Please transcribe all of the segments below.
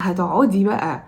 هتقعدي بقى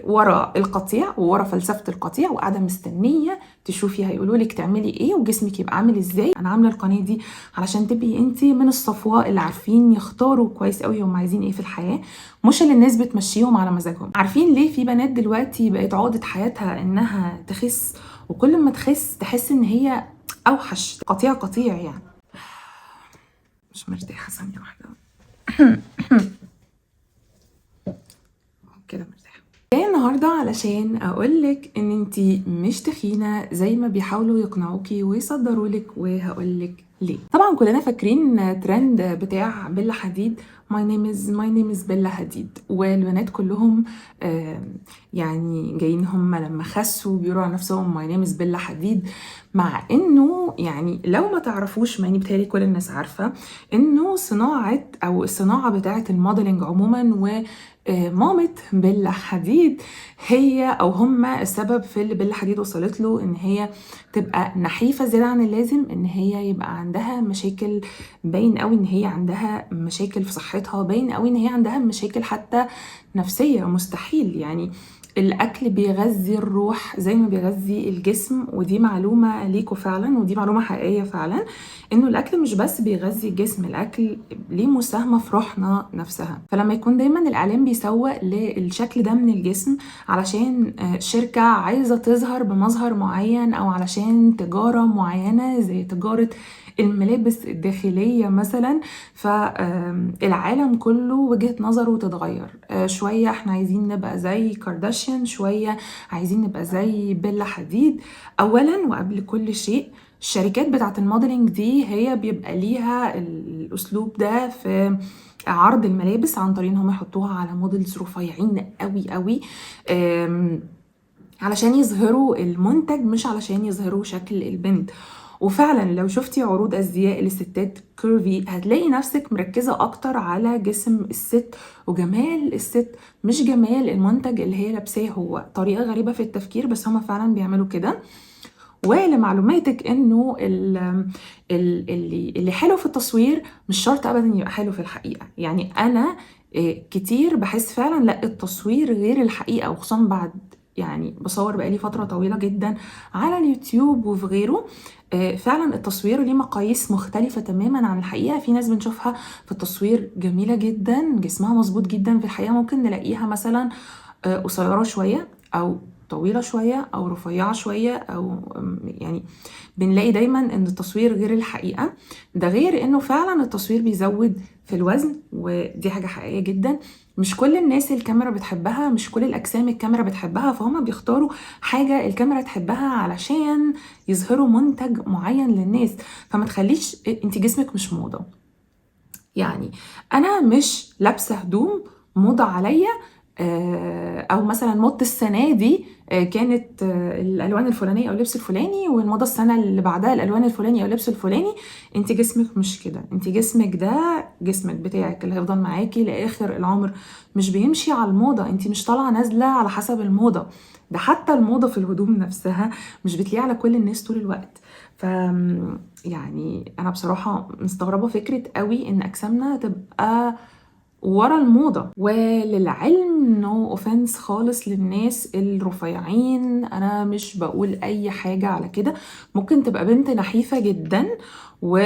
ورا القطيع وورا فلسفة القطيع وقاعدة مستنيه تشوفي هيقولوا لك تعملي ايه وجسمك يبقى عامل ازاي. انا عامله القناة دي علشان تبقي انت من الصفوة اللي عارفين يختاروا كويس قوي هم عايزين ايه في الحياة، مش اللي الناس بتمشيهم على مزاجهم. عارفين ليه في بنات دلوقتي بقت عقده حياتها انها تخس، وكل ما تخس تحس ان هي اوحش، قطيع قطيع يعني. مش مرتاحة، ثانية واحدة كده مرتاحة. جاية النهارده علشان اقولك ان انتي مش تخينة زي ما بيحاولوا يقنعوكي ويصدرولك، وهقولك ليه. طبعا كلنا فاكرين ترند بتاع بيلا حديد، my name is بيلا حديد، والبنات كلهم يعني جايين هم لما خسوا بيقولوا على نفسهم my name is بيلا حديد، مع انه يعني لو ما تعرفوش، مع اني بتهيألي كل الناس عارفه انه صناعة او الصناعة بتاعه ال modeling عموما و مامة بيلا حديد هي او هما السبب في اللي بيلا حديد وصلت له، ان هي تبقى نحيفه زيادة عن اللازم، ان هي يبقى عندها مشاكل، باين قوي ان هي عندها مشاكل في صحتها، باين قوي ان هي عندها مشاكل حتى نفسية. مستحيل يعني الاكل بيغذي الروح زي ما بيغذي الجسم، ودي معلومة ليكوا فعلا، ودي معلومة حقيقية فعلا، انه الاكل مش بس بيغذي الجسم، الاكل ليه مساهمة في روحنا نفسها. فلما يكون دايما الاعلام بيسوق للشكل ده من الجسم علشان شركة عايزه تظهر بمظهر معين، او علشان تجارة معينة زي تجارة الملابس الداخلية مثلا، فالعالم كله وجهة نظره تتغير. شوية احنا عايزين نبقى زي كارداشيان، شوية عايزين نبقى زي بيلا حديد. اولا وقبل كل شيء الشركات بتاعت ال modeling دي هي بيبقى ليها الاسلوب ده في عرض الملابس، عن طريق ان هم يحطوها على models رفيعين قوي قوي، علشان يظهروا المنتج مش علشان يظهروا شكل البنت. وفعلا لو شفتي عروض ازياء للستات curvy هتلاقي نفسك مركزة اكتر على جسم الست وجمال الست، مش جمال المنتج اللي هي لابساه. هو طريقة غريبة في التفكير بس هما فعلا بيعملوا كده. ولمعلوماتك انه اللي حلو في التصوير مش شرط ابدا يبقى حلو في الحقيقة. يعني انا كتير بحس فعلا لا التصوير غير الحقيقة، وخصوصا بعد يعني بصور بقالي فترة طويلة جدا على اليوتيوب وفي غيره، فعلا التصوير ليه مقاييس مختلفة تماما عن الحقيقة. في ناس بنشوفها في التصوير جميلة جدا، جسمها مظبوط جدا، في الحقيقة ممكن نلاقيها مثلا قصيرة شوية أو طويلة شوية أو رفيعة شوية، أو يعني بنلاقي دايما إن التصوير غير الحقيقة. ده غير إنه فعلا التصوير بيزود في الوزن، ودي حاجة حقيقية جدا. مش كل الناس الكاميرا بتحبها، مش كل الأجسام الكاميرا بتحبها، فهم بيختاروا حاجة الكاميرا تحبها علشان يظهروا منتج معين للناس. فما تخليش انت جسمك مش موضة. يعني أنا مش لابسة هدوم موضة عليا، أو مثلا موضة السنة دي كانت الألوان الفلانية أو اللبس الفلاني، والموضة السنة اللي بعدها الألوان الفلانية أو اللبس الفلاني. انت جسمك مش كده، انت جسمك ده جسمك بتاعك اللي هيفضل معاكي لآخر العمر، مش بيمشي على الموضة. انت مش طالعة نازلة على حسب الموضة. ده حتى الموضة في الهدوم نفسها مش بتليق على كل الناس طول الوقت. ف يعني أنا بصراحة مستغربة فكرة قوي إن أجسامنا تبقى ورا الموضة. وللعلم no offense خالص للناس الرفيعين، انا مش بقول اي حاجة على كده. ممكن تبقى بنت نحيفة جدا و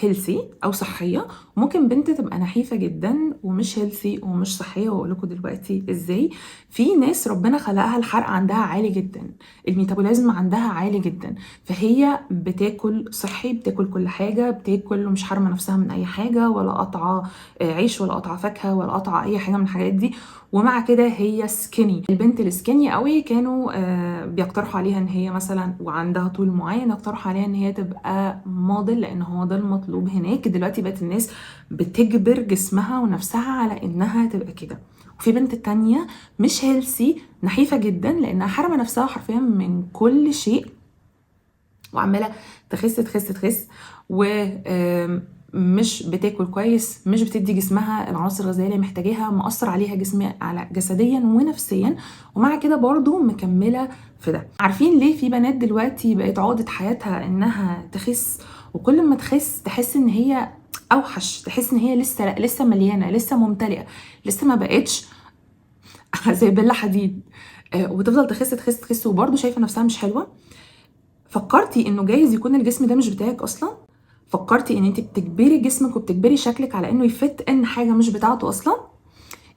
healthy او صحية، ممكن بنت تبقى نحيفة جدا ومش healthy ومش صحية، واقول لكم دلوقتي ازاي. في ناس ربنا خلقها الحرق عندها عالي جدا، ال metabolism عندها عالي جدا، فهي بتاكل صحي، بتاكل كل حاجة، بتاكل ومش حارمة نفسها من اي حاجة، ولا قطعة عيش ولا قطعة فاكهة ولا قطعة اي حاجة من الحاجات دي، ومع كده هي skinny. البنت ال skinny قوي كانوا بيقترحوا عليها ان هي مثلا وعندها طول معين، يقترحوا عليها ان هي تبقى موديل لان هو ده المطلوب هناك. دلوقتي بقت الناس بتجبر جسمها ونفسها على انها تبقى كده. وفي بنت تانية مش healthy، نحيفة جدا، لانها حرمة نفسها حرفيا من كل شيء، وعمالة تخس تخس تخس، و مش بتاكل كويس، مش بتدي جسمها العناصر الغذائية اللي محتاجاها، مأثر عليها جسمها على جسديا ونفسيا، ومع كده برضو مكملة في ده. عارفين ليه في بنات دلوقتي بقت عقدة حياتها انها تخس، وكل ما تخس تحس ان هي اوحش، تحس ان هي لسه، لا لسه مليانه، لسه ممتلئه، لسه ما بقتش زي بله حديد، وتفضل تخس تخس تخس وبرده شايفه نفسها مش حلوة. فكرتي انه جايز يكون الجسم ده مش بتاعك اصلا؟ فكرتي ان انت بتجبري جسمك وبتجبري شكلك على انه ي fit in حاجة مش بتاعته اصلا؟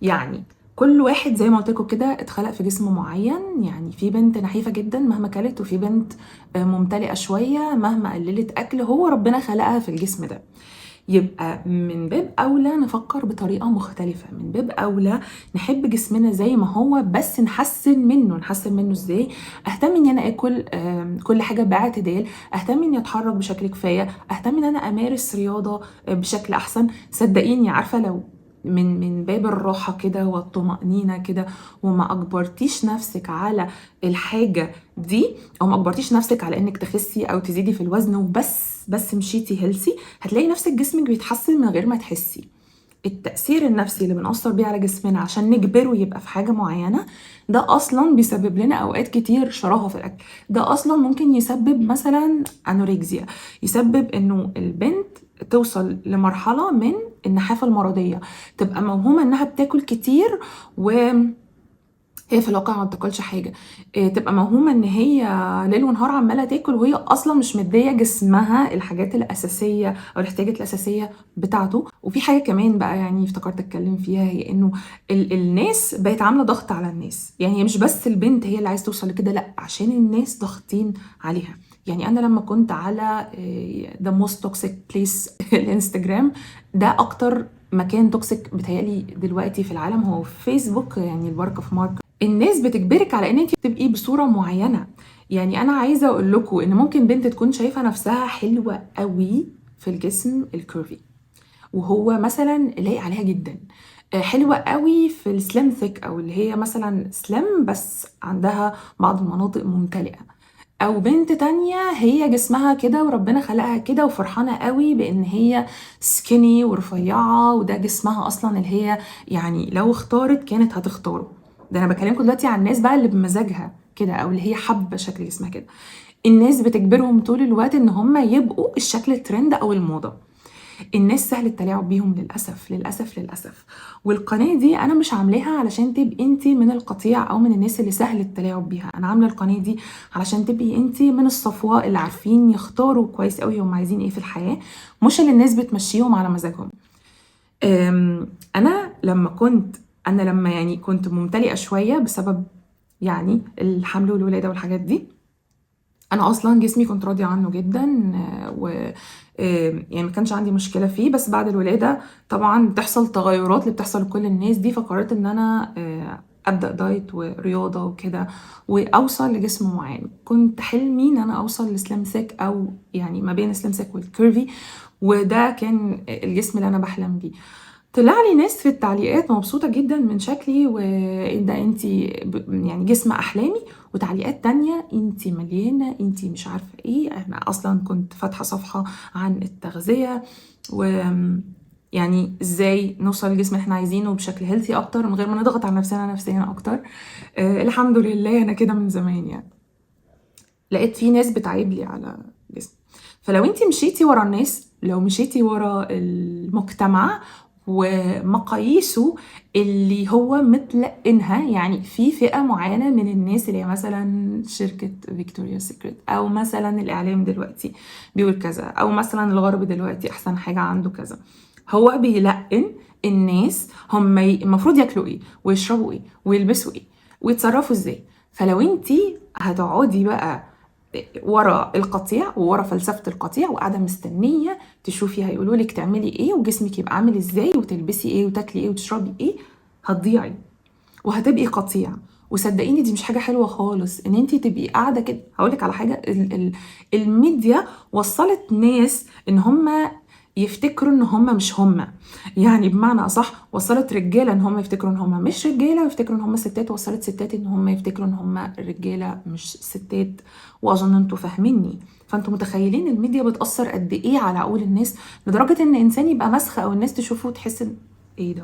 يعني كل واحد زي ما قلت لكم كده اتخلق في جسم معين، يعني في بنت نحيفه جدا مهما كلت، وفي بنت ممتلئة شوية مهما قللت اكل، هو ربنا خلقها في الجسم ده. يبقى من باب اولى نفكر بطريقة مختلفة، من باب اولى نحب جسمنا زي ما هو بس نحسن منه. نحسن منه ازاي؟ اهتم اني انا اكل كل حاجة باعتدال، اهتم اني اتحرك بشكل كفاية، اهتم ان انا امارس رياضة بشكل احسن. صدقيني عارفه لو من باب الراحة كده والطمأنينة كده، وما أجبرتيش نفسك على الحاجة دي، أو ما أجبرتيش نفسك على إنك تخسي أو تزيدي في الوزن، وبس بس مشيتي healthy، هتلاقي نفسك جسمك بيتحسن من غير ما تحسي. التأثير النفسي اللي بنأثر بيه على جسمنا عشان نجبره يبقى في حاجة معينة، ده أصلا بيسبب لنا أوقات كتير شراهة في الأكل. ده أصلا ممكن يسبب مثلا anorexia، يسبب إنه البنت توصل لمرحلة من النحافة المرضية، تبقى موهومة إنها بتاكل كتير و هي في الواقع ما بتاكلش حاجة، تبقى موهومة إن هي ليل ونهار عمالة تاكل وهي أصلا مش مدية جسمها الحاجات الأساسية أو الاحتياجات الأساسية بتاعته. وفي حاجة كمان بقى يعني افتكرت أتكلم فيها، هي إنه الناس بقت عاملة ضغط على الناس. يعني هي مش بس البنت هي اللي عايزة توصل لكده، لأ، عشان الناس ضاغطين عليها. يعني أنا لما كنت على the most toxic place الانستجرام، ده أكتر مكان toxic بتهيألي دلوقتي في العالم هو فيسبوك، يعني البركة في مارك. الناس بتجبرك على ان انت تبقي بصورة معينة. يعني انا عايزه اقول لكم ان ممكن بنت تكون شايفه نفسها حلوة قوي في الجسم ال curvy، وهو مثلا لايق عليها جدا، حلوة قوي في ال slim thick، او اللي هي مثلا slim بس عندها بعض المناطق ممتلئة، او بنت تانية هي جسمها كده وربنا خلقها كده وفرحانة قوي بان هي skinny ورفيعة وده جسمها اصلا اللي هي يعني لو اختارت كانت هتختاره. ده انا بكلمكم دلوقتي عن الناس بقى اللي بمزاجها كده او اللي هي حابة شكل جسمها كده. الناس بتجبرهم طول الوقت ان هم يبقوا الشكل الترند او الموضة. الناس سهل التلاعب بيهم للأسف للأسف للأسف. والقناة دي أنا مش عاملاها علشان تبقي انتي من القطيع أو من الناس اللي سهل التلاعب بيها، أنا عاملة القناة دي علشان تبقي انتي من الصفوة اللي عارفين يختاروا كويس قوي هم عايزين ايه في الحياة، مش اللي الناس بتمشيهم على مزاجهم. أنا لما كنت أنا لما يعني كنت ممتلئة شوية بسبب يعني الحمل والولادة والحاجات دي، انا اصلا جسمي كنت راضية عنه جدا، و يعني ما كانش عندي مشكلة فيه. بس بعد الولادة طبعا بتحصل تغيرات اللي بتحصل لكل الناس دي، فقررت ان انا ابدا diet ورياضة وكده واوصل لجسم معين. كنت حلمي ان انا اوصل ل slim thick، او يعني ما بين slim thick وال curvy، وده كان الجسم اللي انا بحلم بيه. طلع لي ناس في التعليقات مبسوطة جدا من شكلي، وإيه ده انتي يعني جسم أحلامي، وتعليقات تانية انتي مليانة، انتي مش عارفة ايه. انا اصلا كنت فاتحة صفحة عن التغذية و يعني ازاي نوصل للجسم اللي احنا عايزينه بشكل healthy اكتر من غير ما نضغط على نفسنا نفسيا اكتر. الحمد لله انا كده من زمان. يعني لقيت في ناس بتعيب لي على جسمي. فلو انتي مشيتي ورا الناس، لو مشيتي ورا المجتمع ومقاييسه اللي هو متلقنها، يعني في فئة معينة من الناس اللي هي مثلا شركة فيكتوريا سيكريت، أو مثلا الإعلام دلوقتي بيقول كذا، أو مثلا الغرب دلوقتي أحسن حاجة عنده كذا، هو بيلقن الناس هم المفروض ياكلوا ايه ويشربوا ايه ويلبسوا ايه ويتصرفوا ازاي. فلو انتي هتقعدي بقى ورا القطيع وورا فلسفة القطيع وقاعدة مستنية تشوفي هيقولوا لك تعملي ايه وجسمك يبقى عامل ازاي وتلبسي ايه وتاكلي ايه وتشربي ايه، هتضيعي وهتبقي قطيع. وصدقيني دي مش حاجة حلوة خالص ان انتي تبقي قاعدة كده. هقولك على حاجة، الميديا وصلت ناس ان هم يفتكروا ان هم مش هم، يعني بمعنى اصح وصلت رجاله ان هم يفتكروا ان هم مش رجاله ويفتكروا ان هم ستات، وصلت ستات ان هم يفتكروا ان هم رجاله مش ستات. واظن انتوا فاهميني. فانتوا متخيلين الميديا بتاثر قد ايه على عقول الناس، لدرجة ان انسان يبقى مسخ او الناس تشوفه وتحس ان ايه ده،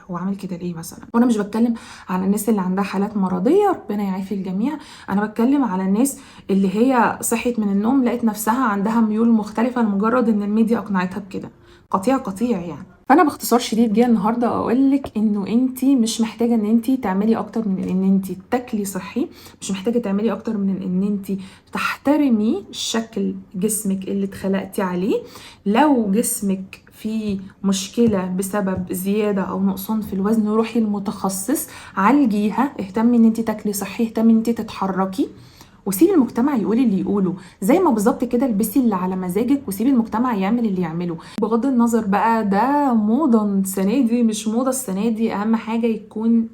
هو عامل كده ليه مثلا. وانا مش بتكلم على الناس اللي عندها حالات مرضية، ربنا يعافي الجميع، انا بتكلم على الناس اللي هي صحيت من النوم لقيت نفسها عندها ميول مختلفة لمجرد ان الميديا اقنعتها بكده. قطيع قطيع يعني. فانا باختصار شديد جاية النهارده اقول لك انه انت مش محتاجه ان انت تعملي اكتر من ان انت تاكلي صحي، مش محتاجه تعملي اكتر من ان انت تحترمي شكل جسمك اللي اتخلقتي عليه. لو جسمك فيه مشكلة بسبب زيادة او نقصان في الوزن، روحي المتخصص عالجيها، اهتمي ان انت تاكلي صحي، اهتمي ان انت تتحركي، وسيبي المجتمع يقول اللي يقوله. زي ما بالظبط كده البسي اللي على مزاجك وسيبي المجتمع يعمل اللي يعمله، بغض النظر بقى ده موضة السنة دي مش موضة السنة دي. اهم حاجة يكون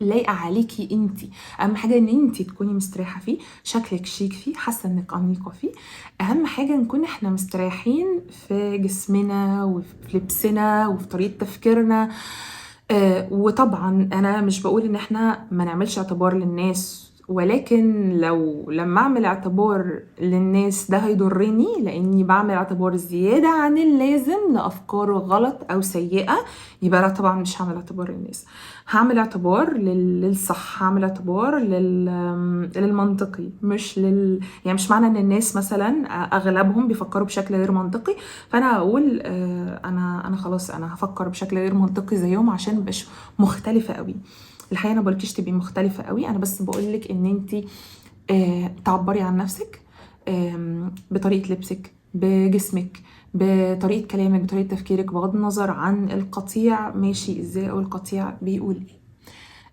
لايقة عليكي انتي، اهم حاجة ان انتي تكوني مستريحه فيه، شكلك شيك فيه، حاسه انك انيقه فيه. اهم حاجة نكون احنا مستريحين في جسمنا وفي لبسنا وفي طريقه تفكيرنا. وطبعا انا مش بقول ان احنا ما نعملش اعتبار للناس، ولكن لو لما اعمل اعتبار للناس ده هيضرني، لاني بعمل اعتبار زيادة عن اللازم لافكار غلط او سيئة، يبقى لا طبعا مش هعمل اعتبار للناس، هعمل اعتبار للصح، هعمل اعتبار للمنطقي، مش يعني مش معنى ان الناس مثلا اغلبهم بيفكروا بشكل غير منطقي فانا اقول انا خلاص انا هفكر بشكل غير منطقي زيهم عشان مبقاش مختلفة قوي. الحقيقة انا بقولكيش تبقي مختلفة قوي، انا بس بقولك ان انتي تعبري عن نفسك بطريقة لبسك، بجسمك، بطريقة كلامك، بطريقة تفكيرك، بغض النظر عن القطيع ماشي ازاي او القطيع بيقول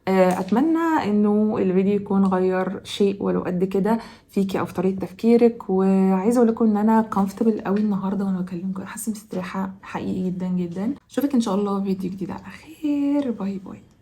ايه. اتمنى انه الفيديو يكون غير شيء ولو قد كده فيكي او في طريقه تفكيرك. وعايزه اقول لكم ان انا comfortable قوي النهارده وانا بكلمكم، حاسه مستريحه حقيقي جدا جدا. اشوفك ان شاء الله في فيديو جديد على خير. bye bye.